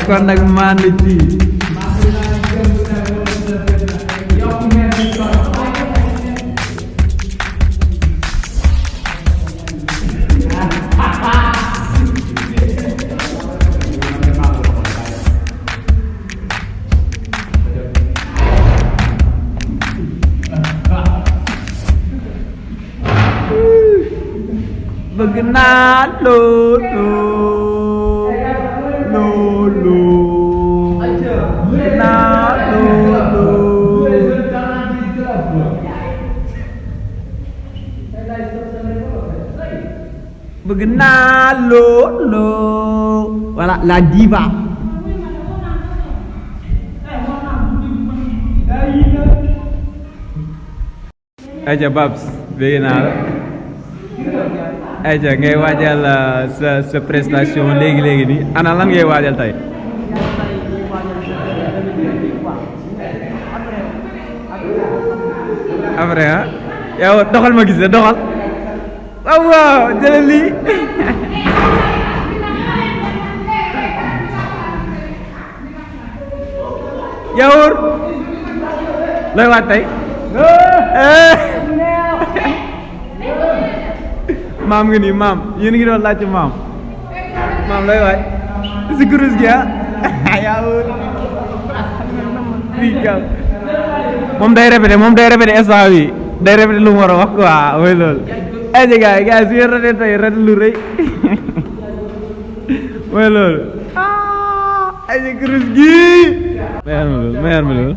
kon nag maandu ci bëgg naa loolu bëgg naa loolu bëgg naa loolu voilà la diva aja Babs bëgg naa la aja ngay waajal sa prestation léegi nii ana lan ngay waajal tey après ah yow doxal ma gis doxal waaw jëlal lii yawur looy waaj tey maam nga nii maam yéen ngi doon laajte maam looy waay si kurus gi ah yaa wóor fii kaw moom day répété instant bi day répété lu mu war a wax quoi mooy loolu ay gars yi su ngeen ratee tey rat lu rëy mooy loolu ay si kurus gi mayar ma loolu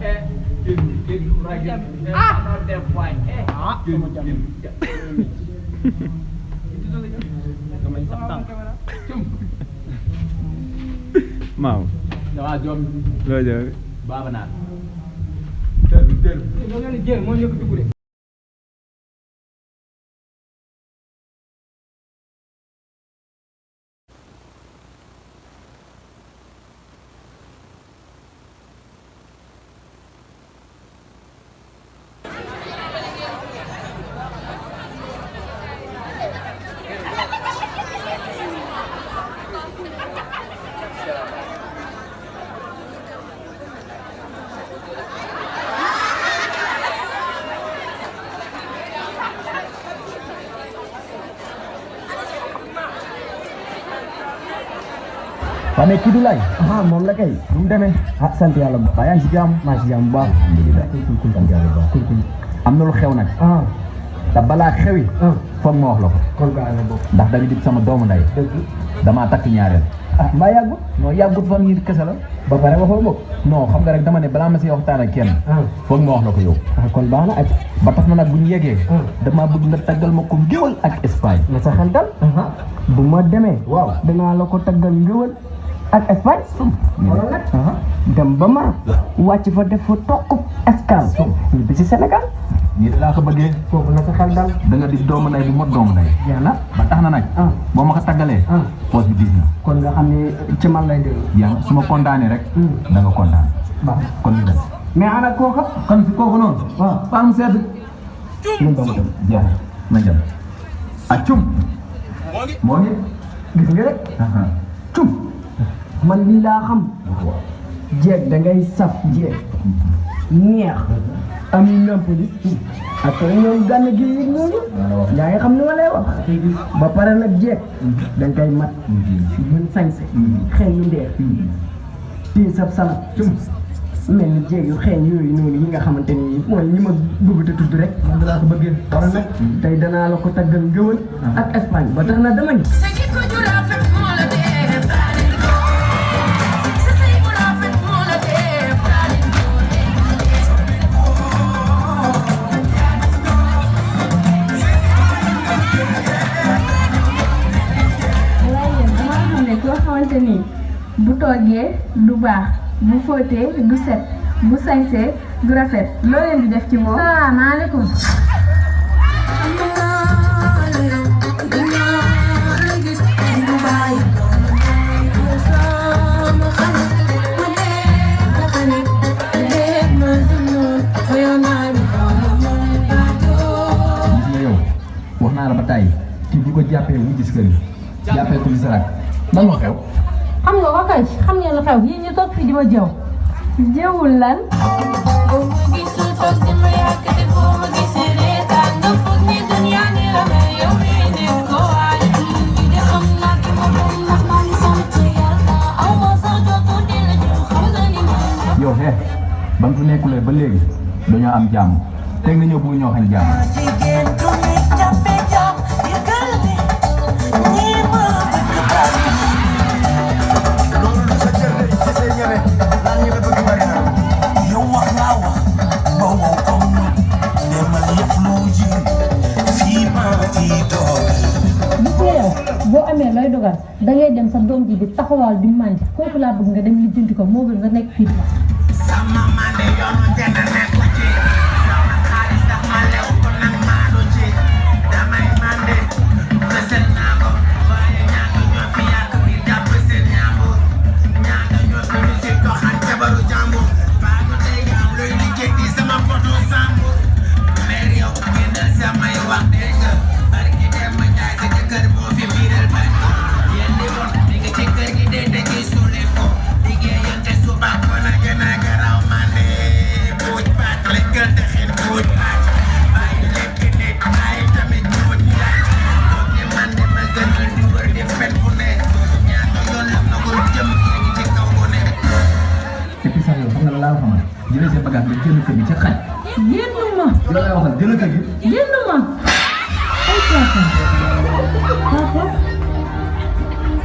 maam dama jom loo jooy baba naan Pame kidulay moom la kay nu mu demee sant yàlla bu baax yaa ngi si jàmm maa ngi si jàmm bu baax alhamdulilah kul sant yàlla bu baax kul am na lu xew nag te balaa xewi foog ma wax la ko kon gaa nga bokk ndax da nga di sama doomu nday damaa takk ñaareel mbaa yàggut non yàggut fan yi kese la ba pare waxoo ma non xam nga rek dama ne balaa ma si waxtaan ak kenn foog ma wax la ko yow kon baax na ak ba tax na nag bu ñu yeggee damaa bëgg nga taggal ma ko ngéwal ak Espagne na sa xel dal bu ma demee waaw danaa la ko taggal ngéwal ak Espagne wala nag dem ba Maroc wàcc fa def fa toq escale ñu bi si Sénégal nii laa ko bëggee foofu na sa xel dal da nga di doomu nay bu mot doomu nay yàlla ba tax na nag boo ma ko taggalee poos bi diis na kon nga xam ne ci man lay déglu yaa su ma kontaanee rek da nga kontaan baax kon ñu dem mais ana kooka kon si kooku noonu waaw paa mu sedd ñun doomu dem jeex na dem a cum moo ngi gis nga rek cum man lii laa xam jeeg da ngay saf jeeg neex am nampolis ak ñoom gànn gi yëg noonu yaa ngi xam ni ma lay wax ba pare nag jeeg da nga koy mat mën sañse xeeñ yu ndeex tii sab salat mel ni jeeg yu xeeñ yooyu noonu yi nga xamante ni mooy ñi ma bëgg te tudd rek man danaa ko bëggee war nag tey danaa la ko taggal ngëwal ak Espagne ba tax na dama ni bu toogee du baax bu fóotee du set bu sañsee du rafet loo leen di def ci moom. salaamaaleykum. wax naa la ba tàyyi kii bu ko jàppee wu gis kër gi jàppee ko li sarak lan moo xew xam nga ko kay xam ngeen lu xew yéen ñu toog fii di ma jëw jëwul lan yow ba nga fi nekkulee ba léegi dañoo am jàmm teg na ñëw bu ñoo xañ jàmm boo amee looy dogal da ngay dem sa doom ji di taxawaal di màndi kooku laa bëgg nga dem lijjanti ko moo gën nga nekk fii sama mande yoonu jënd nekku ci yoonu xaalis tax ma lew ko nag maanu ci damay mande fësal naa ko waaye ñaata ñoo fi yàq bi jàpp seen ñaambur ñaata ñoo fi ñu si doxal jabaru jàmbur baanu tey am luy liggéey sama photo sàmbur mer yow génnal samay wax dégg nga barki dem ma jaay sa jëkkër moo fi biiral bañ ko yéen di woon di nga ci kër gi dee te ci suulee ko liggéeyante suba ko na gën a garaw mande buuj paat lekkal te xen buuj paat bàyyi lekk nit bàyyi tamit buuj yaay toog ni mande ma gënal di wër di fen fu ne ñaata yoon la ma ko jëm yéegi ci kaw bu ne et puis sax yow xam nga la laa xamal jëlee sa bagage nga jënd kër gi ca xaj génn ma yow lay waxal jënd kër gi génn ma ay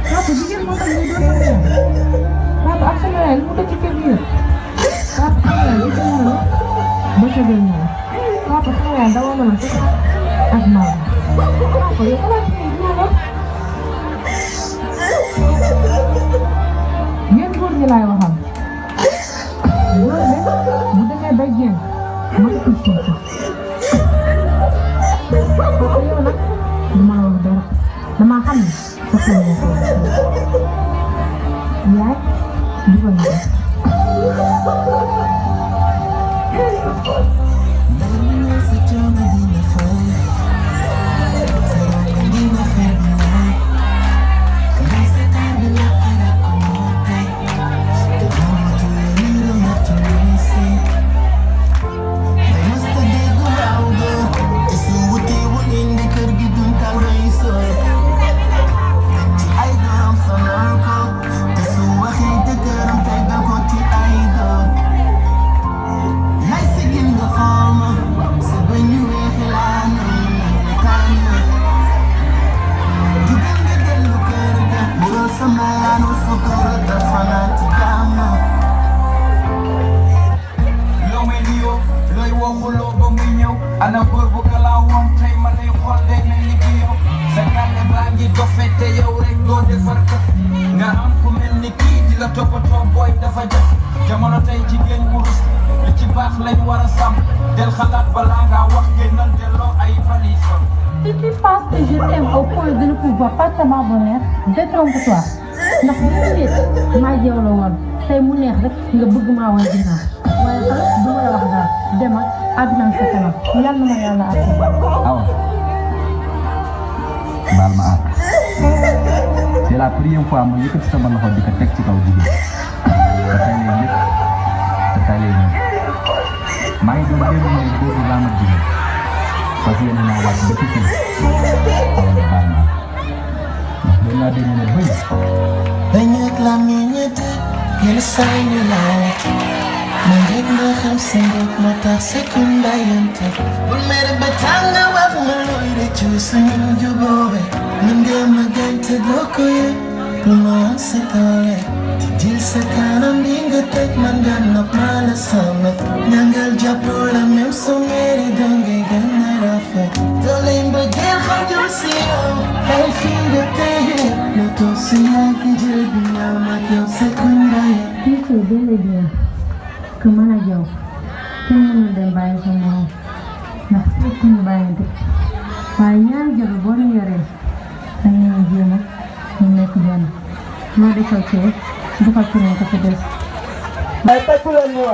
papa jigéen moo tax ñu doon papa ak sama yaay mu dëkk ci kër gi papa sama yaay li gën na ba sa gën na papa sama yaay dawal na ma ci ak maa papa yow xalaat ni la yéen góor ñi laay waxal góor de bu demee bay génn ma ko ci papa yow nag dama la wax dara dama xam ne sa xel moo ko yaay dugal na ana góor bu kalaa woon tey ma lay xool day mel ni ki yow sa gàlle baa ngi dofe te yow rek doo defar kaf nga am ku mel ni kii di la toppatoo booy dafa jafe jamono tey jigéen wurus li ci baax lañ war a sàmm del xalaat balaa ngaa wax génnal delloo ay valise. Si tu penses que je t'aime au point de ne pouvoir partager mon bonheur, détrompe-toi. ndax bu nit maa jeew la woon tey mu neex rek nga bëgg maa woon ginnaaw waaye sax du ma la wax daal demal àdduna sa kanam yal na ma yàlla àtte. awa baal ma àq c'est la première fois ma yëkkati sama loxo di ko teg ci kaw jigéen te tey lay njëkk te tey lay ñëw maa ngi doon dégg ne góor ñi laa ma jigéen parce que yéen a naa wàcc ba ci fii awa nga baal ma àq ndax doon naa dégg ne bëri banyak laminya dek yang sayang lalat Nangit na xam sendok mata sekunda yang tak Bulmere batanga waf meloy de chusun jubobe Ninde maganta doko ya Lumawan setole Tijil sekarang binga tek mandan nak malas sama Nanggal japula mem sumere dongge gana rafa Dolim bagel khajul siyo Hai finga tehe Loto siya kijil binya matyo sekunda ya Itu beli dia kemana jauh? Kemana dan bayar sama? Nah, itu bayar tu. Bayar jadi boleh ya re. Hanya dia nak nak jalan. Mau dikau cek, bukan cuma kepedes. Ay, takulan mo.